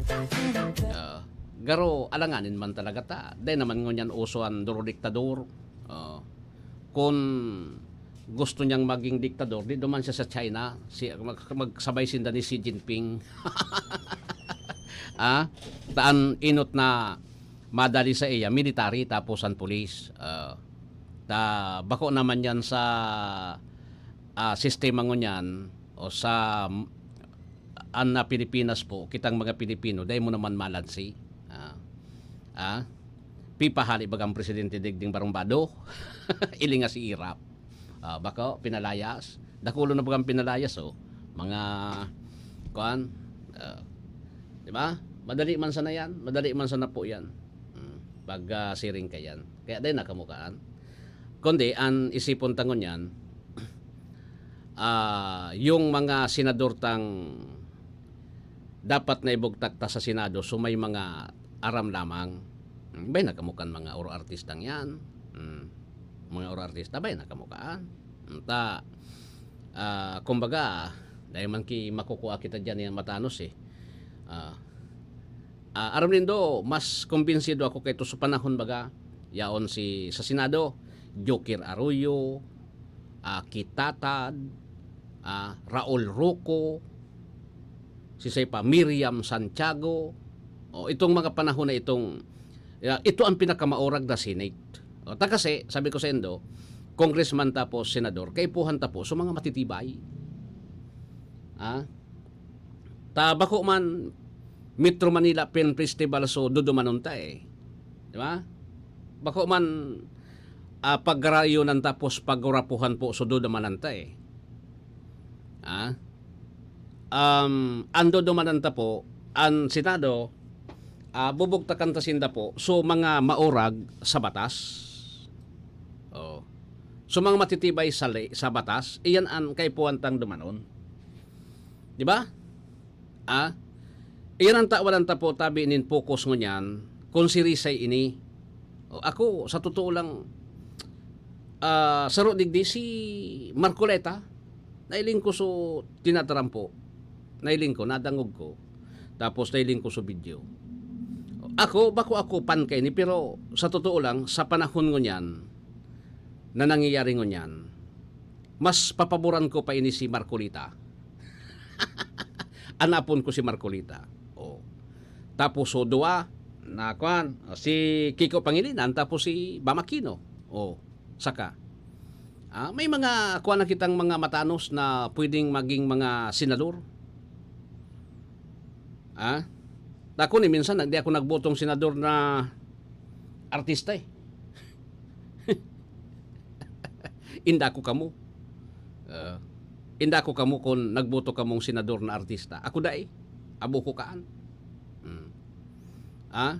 Ah, garo, alanganin man talaga ta. Dai naman ngunyan uso an duro-diktador. Ah, kun gusto niyang maging diktador, di duman siya sa China, si, mag, magsabay sinda ni Xi Jinping. Ah, taan inot na madali sa iya, military, tapos an pulis. Ah, ta, bako naman yan sa, ah, sistema ngunyan o sa, an na Pilipinas po, kitang mga Pilipino, dai mo naman malansi. Ah, ah, pipahali bagang presidente digding barumbado? Ilinga si Irap. Ah, bako, pinalayas. Dakulo na bagang pinalayas, oh. Mga, kuan, ah, di ba? Madali man sana yan. Madali man sana po yan. Hmm. Pag, ah, siring ka yan. Kaya dai na kamukaan. Kundi, an isipon ta ngunyan, ah, yung mga senador tang dapat na ibugtak ta sa Senado, so may mga aram lamang. Hmm, bay na kamo kan mga oro artistang yan. Hmm. Mga oro artista, bay na kamo kaan. Hmm, ta, ah, kumbaga, dahil man ki makukua kita dyan, yan matanos eh. Ah, ah, aram nindo, mas kumbinsido ako kay to sa panahon baga, yaon si, sa Senado, Joker Arroyo, ah, Kitatad, ah, Raul Roco, si say pa, Miriam Santiago. O, itong mga panahon na itong, ah, ito ang pinakamaurag na Senate. O, ta kasi, sabi ko sa indo, congressman tapos senador, kaipuhan tapos so mga matitibay. Ah? Ta bako man Metro Manila Film Festival, so dudumanon ta eh. Di ba? Bako man, ah, paggarayonan tapos paggurapuhan po, so dudumanan ta eh. Ah? Um, an dudumanan ta po, an Senado, ah, bubugtakan ta sinda po, so mga maurag sa batas. Oh. So mga matitibay sa, li- sa batas, iyan an kaipuhan tang dumanon. Di ba? Ah? Iyan ang tawanan ta po tabi nin focus ngunyan, kung sirisay ini. O, ako, sa totoo lang, ah, saro digdi si Marcoleta, nailing ko so tinataram po. Nailing ko, nadangog ko. Tapos nailing ko so video. Ako, bako ako pan kaini, pero sa totoo lang, sa panahon ngunyan, na nangyayari ngunyan, mas papaboran ko pa ini si Marcoleta. Anapon ko si Marcoleta. Oh. Tapos so duwa, na kwan, si Kiko Pangilinan, tapos si Bam Aquino. Oh, saka. Ah, may mga kwan na kitang mga matanos na pwedeng maging mga senador. Ah? Ako ni minsan, di ako nagbotong senador na artista eh. Inda ko kamo. Ah, inda ko kamo kung nagboto kamong senador na artista. Ako dai. Abo ko kaan. Hmm. Ah?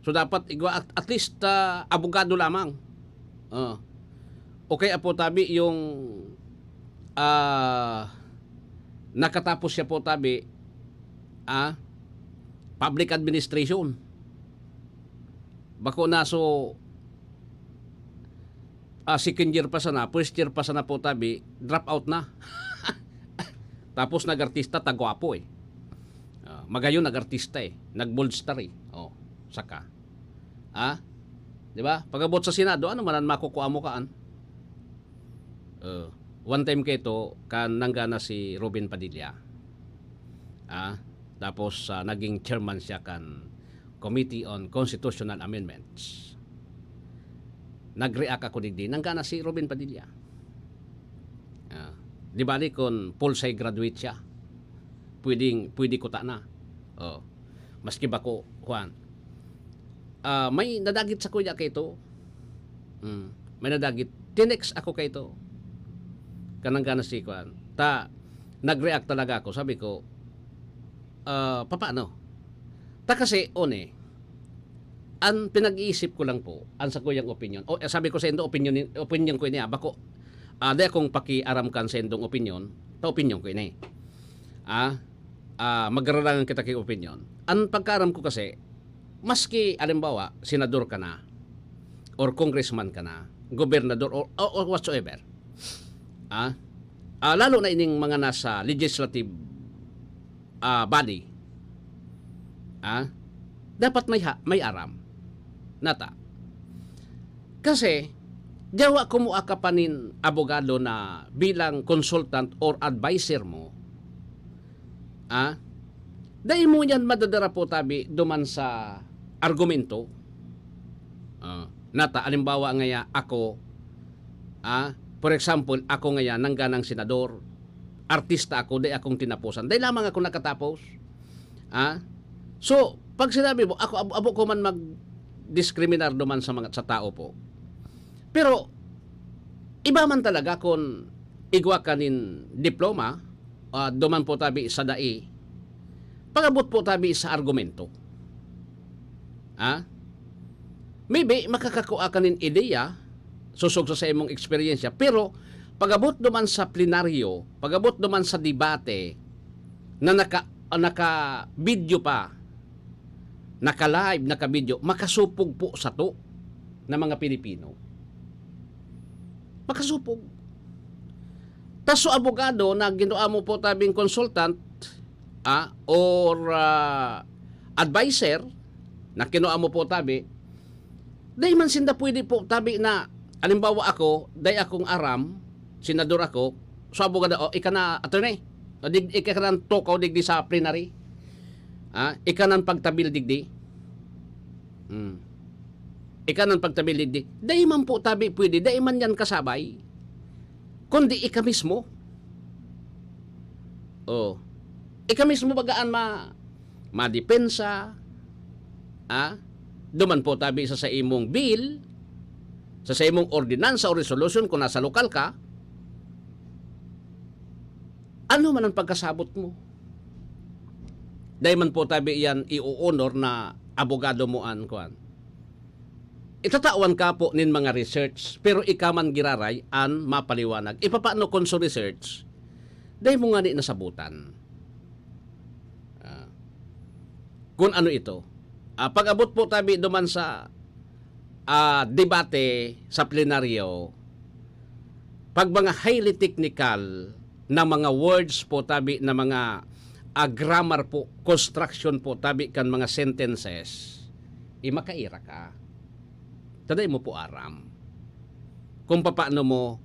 So dapat igwa at, at least ah, abogado lamang. Ah. O kaya po tabi yung ah, nakatapos siya po tabi ah, public administration. Bako na so ah, second year pa sana, first year pa sana po tabi, drop out na. Tapos nag-artista, tagwapo eh. Ah, magayon nag-artista eh, nag-bold star eh. Oh, saka. Ah? Di ba? Pag-abot sa Senado, ano man ang makukuha mo kaan? Uh, one time kaito, kan nanggana si Robin Padilla. Ah, tapos ah, naging chairman siya kan Committee on Constitutional Amendments. Nag-react ako digdi, nanggana si Robin Padilla. Ah, di bali kun Polsai graduate siya, pwedeng, pwede kuta na. Oh. Maski bako, kuan. Ah, may nadagit sa kuya kaito. Hmm, may nadagit. Tinext ako kaito. Kanang gana si kuan. Ta, nag-react talaga ako. Sabi ko, ah, papaano? Ta kasi, one, an pinag-iisip ko lang po, an sakuyang opinyon. O, eh, sabi ko sa indo, opinyon, opinyon ko ini, ah. Bako, ah, di akong pakiaram kan sa indong opinyon, ta opinyon ko ini. Ah, ah, magrarangan kita ki opinyon. An pagkaaram ko kasi, maski, halimbawa, senador ka na, or congressman ka na, gobernador, or, or, or whatsoever, ah, ah, lalo na ining mga nasa legislative ah, body, ah, dapat may ha-, may aram. Nata. Kasi, yawa kumuha ka pa nin abogado na bilang consultant or adviser mo, ah, dai mo yan madadara po tabi duman sa argumento. Ah, nata, alimbawa ngaya ako, ah, for example, ako ngaya nangganang senador, artista ako, dai akong tinaposan. Dai lamang ako nakatapos. Ah? So, pag sinabi mo, ako, abo, abo ko man mag-diskriminar duman sa mga, sa tao po. Pero, iba man talaga kung igwa ka nin diploma, ah, duman po tabi sa dai, pag-abot po tabi sa argumento. Ah? Maybe, makakakua ka nin ideya, sosog sa, sa imong eksperyensya, pero pag-abot duman sa plenaryo, pag-abot duman sa debate, na naka, naka-video pa, naka-live, naka-video, makasupog po sato na mga Pilipino. Makasupog. Ta so abogado na ginwa mo po tabing consultant, ah, or, ah, adviser na kinua mo po tabi, dai man sinda pwede po tabi na, halimbawa ako, dai akong aram, senador ako, so abogado, "O, ika na, attorney. O, dig-, ika na ang tukaw digdi sa plenary. Ah, ika na ang pagtabil digdi." Hmm. Ika na ang pagtabil digdi. Dai man po tabi pwede, dai man yan kasabay. Kundi ika mismo. Oh. Ika mismo bagaan ma-, madepensa, ah? Duman po tabi sa, sa imong bill, sa, sa imong ordinansa o resolution kung nasa lokal ka, Ano man ang pagkasabot mo? Dai man po tabi iyan i-o-honor na abogado mo an kuan. Itatawan ka po nin mga research, pero ika man giraray an mapaliwanag. Ipapano kun so research, dai mo ngani nasabutan? Ah, kun ano ito? Ah, pag-abot po tabi duman sa, ah, debate sa plenaryo, pag mga highly technical na mga words po tabi, na mga, ah, grammar po, construction po tabi kan mga sentences, eh, makaira ka. Ta dai mo po aram kung papaano mo,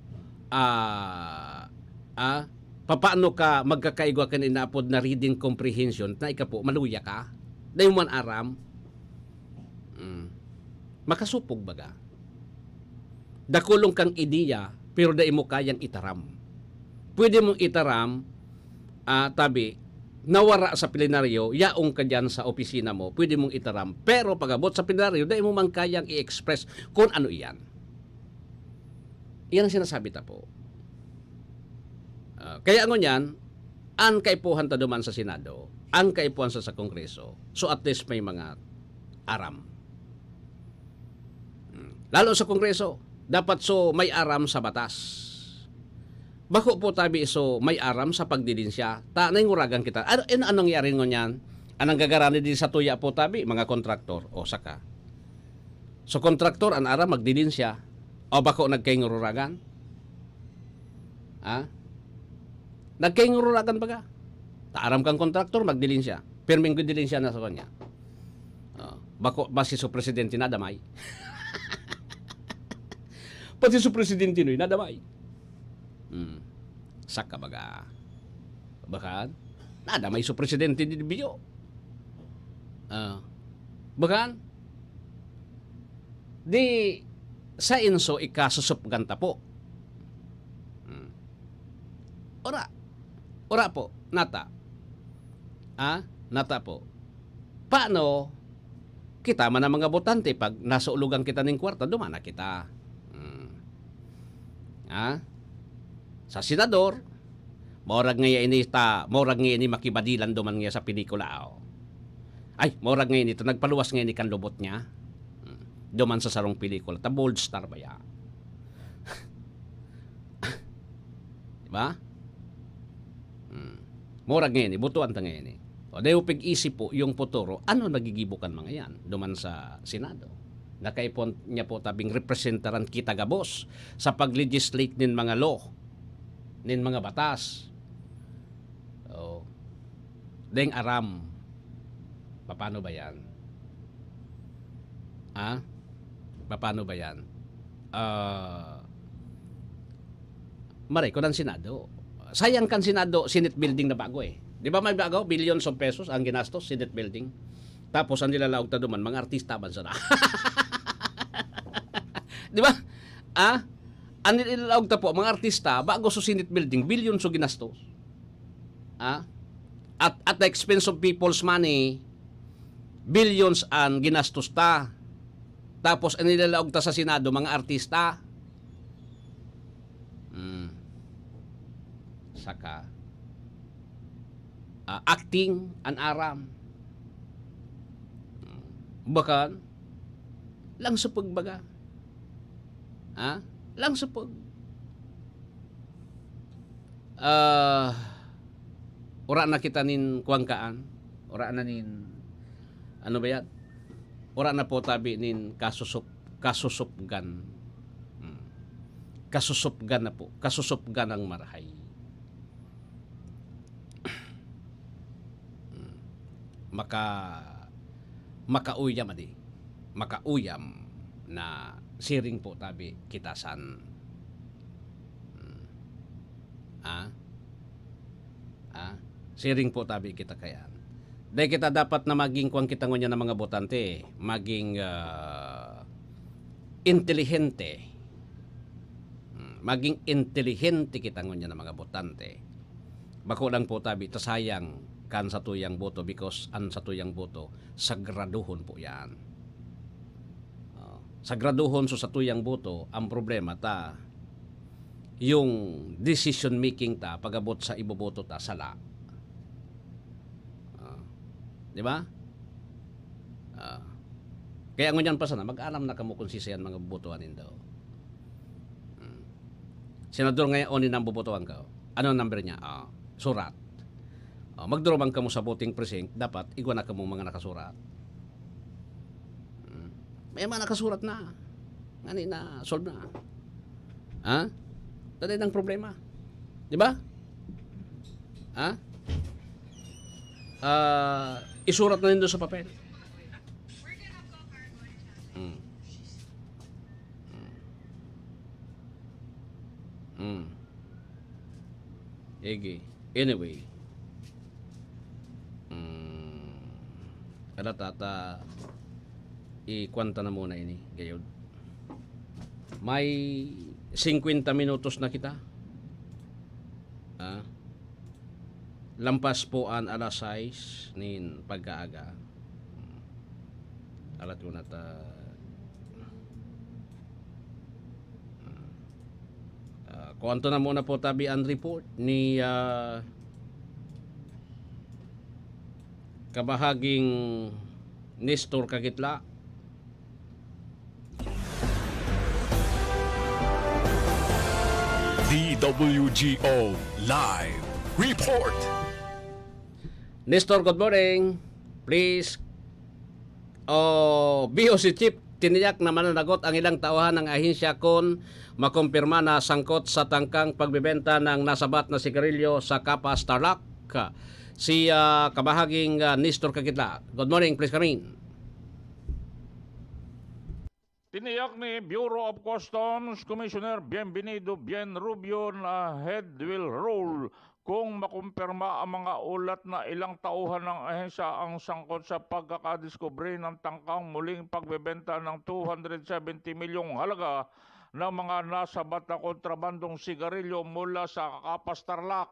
ah, ah, papaano ka magkakaigwa kan inaapod na reading comprehension na ika po maluya ka. Dai mo man aram. Mm. Makasupog baga. Dakulong kang ideya, pero dai mo kayang itaram. Pwede mong itaram, ah, tabi, nawara sa plenaryo, yaong ka diyan sa opisina mo, pwede mong itaram. Pero pag-abot sa plenaryo, dai mo man kayang i-express kung ano iyan. Iyan ang sinasabi ta po. Ah, kaya ngunyan, an kaipuhan ta duman sa Senado, ang kaipuhan sa, sa Kongreso, so at least may mga aram. Hmm. Lalo sa Kongreso, dapat so may aram sa batas. Bako po tabi so may aram sa pagdilinsya. Ta, nainguragan kita. Ano, ano, anong nangyari ngunyan? Anong gagarani din sa tuya po tabi, mga kontraktor? O, saka. So, kontraktor, an aram, magdilinsya. O, bako nagkaingururagan? Ha? Nagkaingururagan baga? Ta aram kang kontraktor, magdilinsya. Pirming dilinsya na sa kanya. O, bako, basi so presidente nadamay. Pati so presidente noy, nadamay. Hmm. Saka baga. Bakan? Nadamay so presidente di biyo. Ah. Bakan? Di, sa inso ikasusupgan ta po. Hmm. Ora. Ora po, nata. Ah, nata po. Paano kita man ang mga botante, pag nasulogan kita ning kwarta, dumana kita. Hmm. Ah? Sa senador, maurag ngaya ini ta, maurag ngaya ini makibadilan duman ngaya sa pelikula, aw. Ay, maurag ngaya ini ta, nagpaluwas ngaya ini kan lubot niya. Hmm. Duman sa sarong pelikula, ta bold star baya. Di ba? Hmm. Maurag ngaya ini, butuan ta ngaya ini. O, dai mo pig-isip po yung futuro, ano nagigibo kan mga yan, duman sa Senado. Nakaipon niya po tabing representaran kita gabos sa pag-legislate nin mga law, nin mga batas. O, deng aram. Paano ba yan? Ah? Paano ba yan? Ah, maray ko ng Senado. Sayang kan Senado, Senate building na bago eh. Di ba may bago? Billions of pesos ang ginastos, Senate building. Tapos ang nilalaog ta duman, mga artista man sana. Di ba? Ah? Ang nilalaog ta po, mga artista, bago sa Senate building, billions so ginastos. Ah? At, at the expense of people's money, billions ang ginastos ta. Tapos, ang nilalaog ta sa Senado, mga artista. Hmm. Saka, ah, acting, an aram. Hmm. Bakan, lang sa pagbaga. Ha? Lang sa pag-, ah, ura na kita nin kuwangkaan. Ura na nin, ano ba yan? Ura na po tabi nin kasusup-, kasusupgan. Hmm. Kasusupgan na po. Kasusupgan ang marahay. Hmm. Maka-, makauyam, adi. Makauyam na siring po tabi kita san. Hmm. Ah? Ah? Siring po tabi kita kayan. Dai kita dapat na maging kwan kita ngunyan na mga botante, maging, ah, intelihente. Hmm, maging intelihente kita ngunyan na mga botante. Bako lang po tabi, ta sayang kan satuyang boto because an satuyang boto sagradohon po yan. Oh, sagradohon so satuyang boto, ang problema ta, yung decision making ta pag-abot sa iboboto ta, sala. Ah, di ba? Ah. Kaya ngunyan pa sana, mag-aram na kamo kung siisay an mga bobotohan nindo. Hmm. Senador ngayon, ni nang bobotohan ka. Ano ang number niya? Ah, surat. Ah, magduro man kamo sa voting precinct, dapat igwa na kamo mga nakasurat. Hmm. May mga nakasurat na. Ngani na, solve na. Ha? Dali ng problema. Di ba? Ha? Ah, isurat na nindo sa papel. Hmm. Hmm. Hmm. Ege. Anyway. Hmm. Kada tata, ikwanta na muna ini, gayod. May singkwenta minutos na kita. Ah. Lampas po an alas sais nin pagkaaga. Hmm. Alat ko na ta. Hmm. Ah, kuwanto na muna po tabi an report ni, ah, kabahaging Nestor Kagitla. D W G O Live Report. Nestor, good morning. Please, oh, B O C Chief, tiniyak na mananagot ang ilang tauhan ng ahensya kun makumpirma na sangkot sa tangkang pagbebenta ng nasabat na sigarilyo sa Kapas, Tarlac. Si, ah, kabahaging, ah, Nestor Kagitla. Good morning, please come in. Tiniyak ni Bureau of Customs Commissioner Bienvenido Bien Rubio na head will roll kung makumpirma ang mga ulat na ilang tauhan ng ahensya ang sangkot sa pagkakadiskubre ng tangkang muling pagbebenta ng two hundred seventy milyong halaga ng mga nasabat na kontrabandong sigarilyo mula sa Kapas, Tarlac.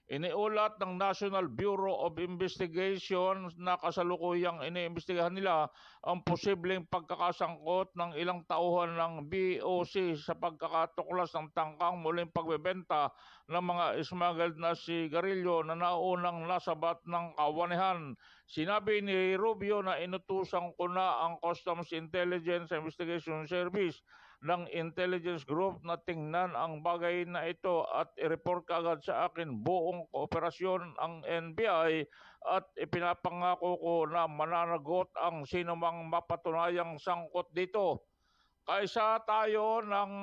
Iniulat ng National Bureau of Investigation na kasalukuyang iniimbestigahan nila ang posibleng pagkakasangkot ng ilang tauhan ng B O C sa pagkakatuklas ng tangkang muling pagbebenta ng mga smuggled na sigarilyo na naunang nasabat ng kawanihan. Sinabi ni Rubio na inutusan ko na ang Customs Intelligence Investigation Service ng intelligence group na tingnan ang bagay na ito at i-report kaagad sa akin. Buong kooperasyon ang N B I at ipinapangako ko na mananagot ang sinumang mapatunayang sangkot dito. Kaisa tayo ng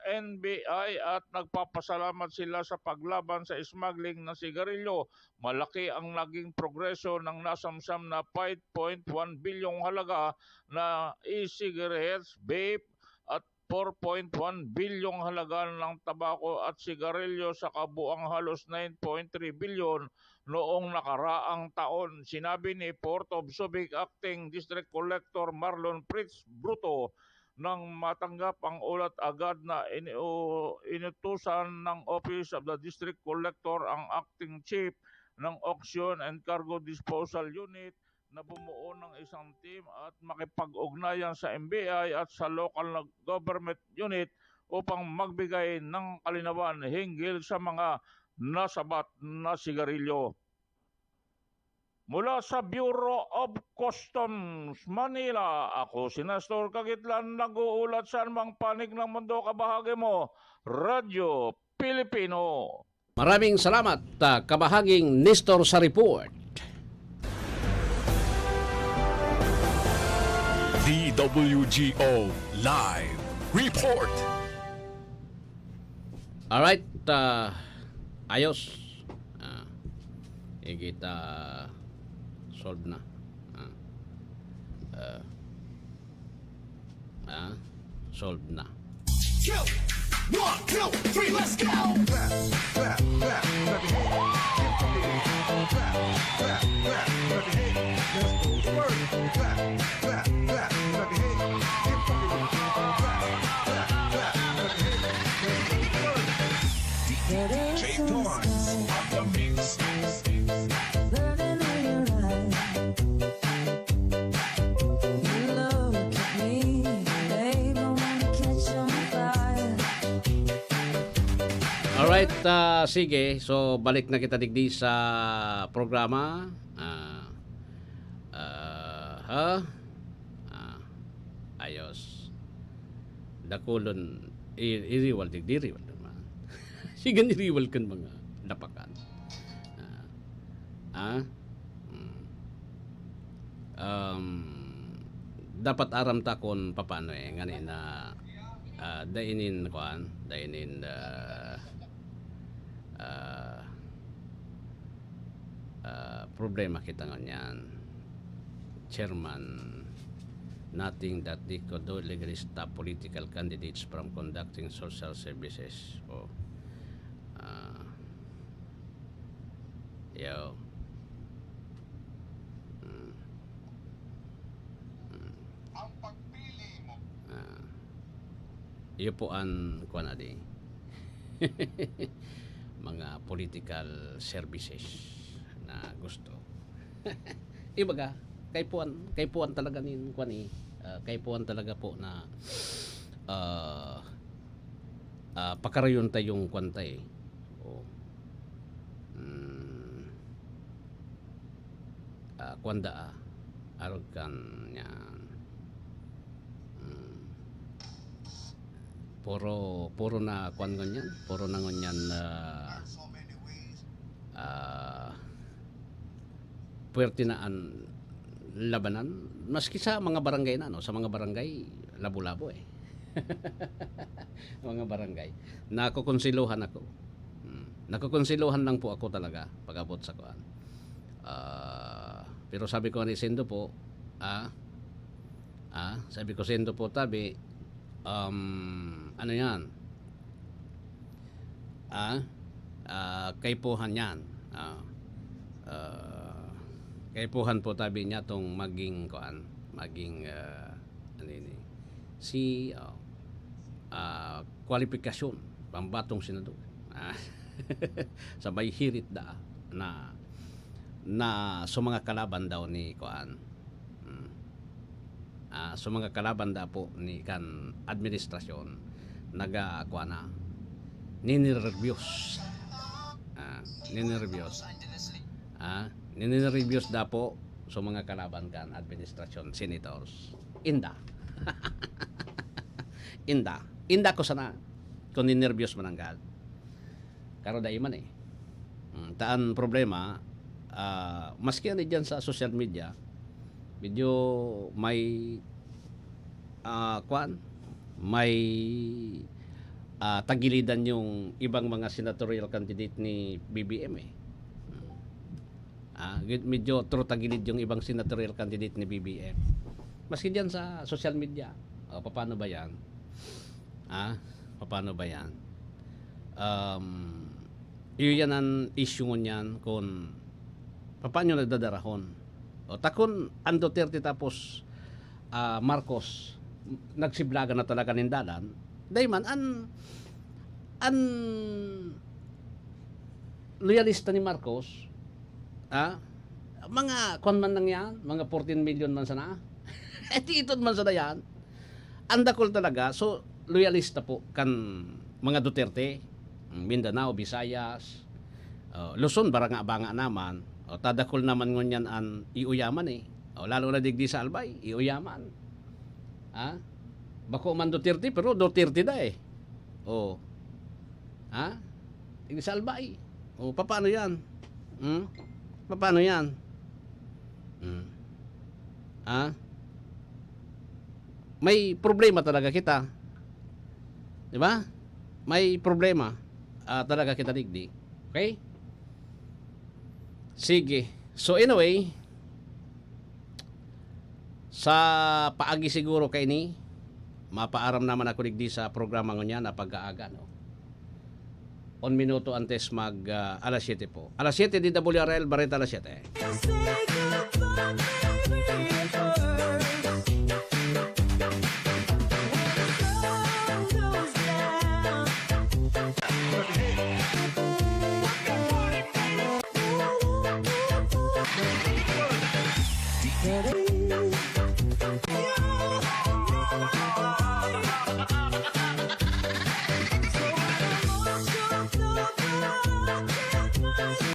N B I at nagpapasalamat sila sa paglaban sa smuggling ng sigarilyo. Malaki ang naging progreso ng nasamsam na five point one bilyong halaga na e-cigarettes, vape, at four point one bilyong halaga ng tabako at sigarilyo sa kabuang halos nine point three bilyon noong nakaraang taon. Sinabi ni Port of Subic Acting District Collector Marlon Fritz Bruto, nang matanggap ang ulat, agad na ini-, inutusan ng Office of the District Collector ang Acting Chief ng Auction and Cargo Disposal Unit na bumuo ng isang team at makipag-ugnayan sa N B I at sa local na government unit upang magbigay ng kalinawan hinggil sa mga nasabat na sigarilyo. Mula sa Bureau of Customs, Manila, ako si Nestor Kagitlan, nag-uulat sa anumang panig ng mundo. Kabahagi mo, Radyo Pilipino. Maraming salamat, ah, kabahaging Nestor, sa report. D W G O Live Report. Alright, ah, ayos. Ah, igita, solve na. Ah, ah, ah, solve na. Go! One, two, three, let's go! Clap, clap, clap, clap your hands. Clap, clap, clap, clap your hands. Let's go to work. Clap, clap, clap, clap your hands. Clap, clap, clap your hands. Let's go to work. D J Torrance on the mix. Burning in your eyes. You look at me, babe, I wanna catch on fire. Alright, ah, sige. So, balik na kita digdi sa programa. Ah, ah, ha? Ah, ayos. Dakulon, i-, iriwal digdi, iriwal naman. Sigan iriwal kan mga napakan. Ah, ah? Hmm. Um, dapat aram ta kun papaano eh, ngani na, ah, dai nin, kuan, dai nin, ah, ah, ah, problema kita ngunyan. Chairman, nothing that they could do legally stop political candidates from conducting social services. Oh. Ah, yo. Mm. Mm. Ang pagpili mo. Ah. Iyo po an kuwan adi. Mga political services na gusto. Ibaga, kaipuhan, kaipuhan talaga nin kuwan eh. Ah, kaipuhan talaga po na, ah, ah, pakarayon ta yung kuwan ta eh. Oh. Hmm. Ah, kuwan daa. Arog kan yan. Hmm. Puro, puro na kuwan ngunyan. Puro na ngunyan na, ah, puwerte na an labanan. Maski sa mga barangay na, no? Sa mga barangay, labo-labo eh. Mga barangay. Nakokonselohan ako. Hmm. Nakokonselohan lang po ako talaga pag-abot sa kuwan. Ah, pero sabi ko ni Sendo po, ah, ah, sabi ko, "Sendo po, tabi, um, ano yan? Ah, ah, kaipuhan yan. Ah, ah, kaipuhan po, tabi niya, tong maging, kuwan, maging, ah, ano yun eh, si, ah, ah, kwalipikasyon, pambatong senador." Ah, sa may hirit da na, na sa mga kalaban daw ni kuan, hmm, ah, sa mga kalaban da po ni kan administrasyon, naga-, kuan na, ninenerbyos. Ah, ninenerbyos. Ah, ninenerbyos da po sa mga kalaban kan administrasyon, senators. Inda. Inda. Inda ko sana kung ninerbiyos mananggad. Karo dai man eh. Mm, ta an problema, ah, maski ano diyan sa social media, medyo may, ah, kwan, may, ah, tagilidan yung ibang mga senatorial candidate ni B B M eh. Mm. Ah, gid-, medyo trotagilid yung ibang senatorial candidate ni B B M. Maski diyan sa social media, o, papaano ba yan? Ah, papaano ba yan? Um, iyo yan ang issue ngunyan kung papaano nagdadarahon. O, takon ang Duterte tapos, ah, Marcos, nagsiblagan na talaga nin dalan. Dai man, an, an loyalista ni Marcos, ah, mga kwan man lang yan, mga fourteen million man sana. Eh, tiiton man sana yan. Ang dakul talaga, so, loyalista po kan mga Duterte, Mindanao, Visayas, oh, Luzon, baranga-banga naman. O, tadakul naman ngunyan an iuyaman eh. O, lalo na digdi sa Albay, iuyaman. Ha? Bako man Duterte, pero Duterte da eh. O. Ha? Digdi sa Albay. O, papaano yan? Hmm? Papaano yan? Hmm. Ha? May problema talaga kita. Di ba? May problema, ah, talaga kita digdi. Okay? Sige. So anyway, sa paagi siguro kaini, mapaaram naman ako digdi sa programa ngunyan na pag-aaga, no? Un minuto antes mag, ah, alas siyete po. Alas siyete, D W R L, Bareta alas siyete.